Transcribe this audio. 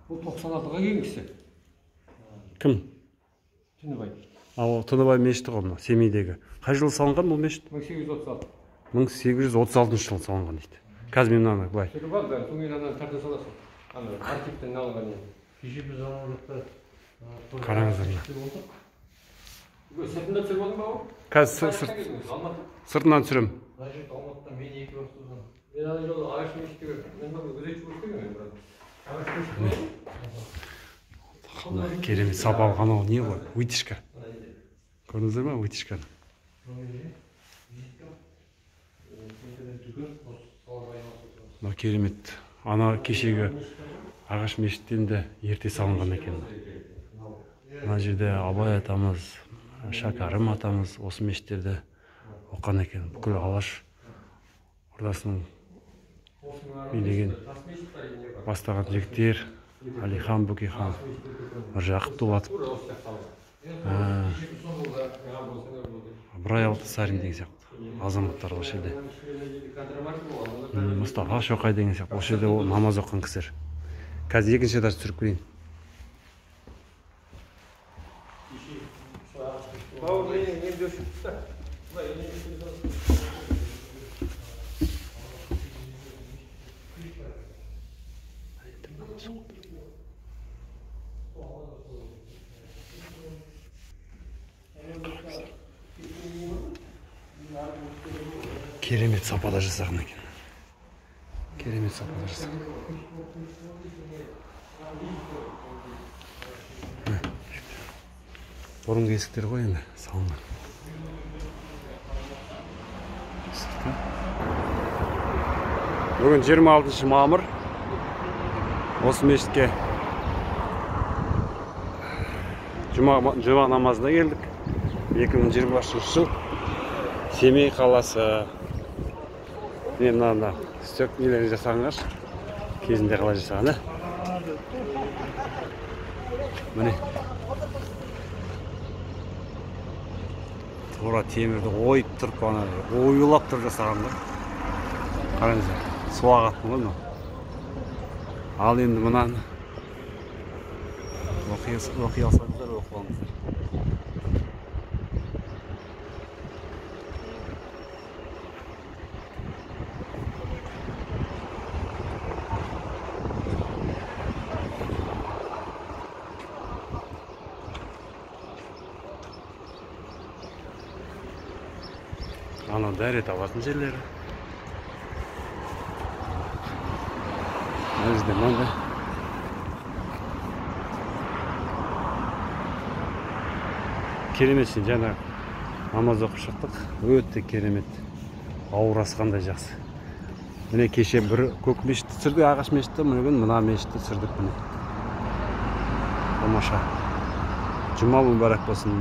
Бұл 96-ға келген кісі. Кім? Тыныбай. Ал Тыныбай мешіті ғой мына Семейдегі. Қай жылы салынған бұл мешіт? 1836. 1836 жылы салынған дейді. Қазір мен мынаны былай. Түсіріп ал да, содан кейін ананы тарта саласың. Ана архивтен алынған не. Кеше біз анау жақта Қараңыздар мына. Сыртында түсіріп алдың ба ол? Қазір сыртынан түсіремін. Мына жерде Алматыдан мен екі бастыдан. Мен ана жолы ағаш мешітті көрдім. Мен мына күзетші болып істеген мен, брат. Ағаш мешіті. Керемет сапалы анау не ғой? Вытяжка. Көрдіңіздер ме вытяжканы? Мына керемет. Ана кешегі ағаш мешіттен де ерте салынған екен. Мына жерде Абай атамыз, Шәкәрім атамыз осы мешіттерде оқыған екен. Бүкіл Алаш ордасының билеген бастаған жігіттер, Әлихан Бөкейхан, Міржақып Дулатов, Ыбырай Алтынсарин деген сияқты азаматтар осы жерде. Мұстафа Шоқай деген сияқты осы жерде намаз оқыған кісілер. Қазір екінші этаж түсіріп көрейін. Керемет сапада жасаған екен. Керемет сапада жасаған. Бұрынғы есіктер ғой енді салынған. Бүгін 26 мамыр. Осы мешітке жұма намазына келдік. 2023 жыл. Семей қаласы. Міне мына стек нелерін жасағандар. Кезінде қалай жасаған, ә? Міне. Тура темірді ойып тұрып, ана оюлап тұрып жасаған ғой. Қараңыздар, су ағатын ғой мынау. Ал енді мынаны оқи алсаңыздар, оқып алыңыздар. Ана дәрет алатын жерлері. Мына жерде мынандай. Керемет, жаңа намаз оқып шықтық. Өте керемет. Аурасы қандай жақсы. Міне кеше бір көк мешітті түсірдік, ағаш мешітті, бүгін мына мешітті түсірдік міне. Тамаша. Жұма мүбәрәк болсын.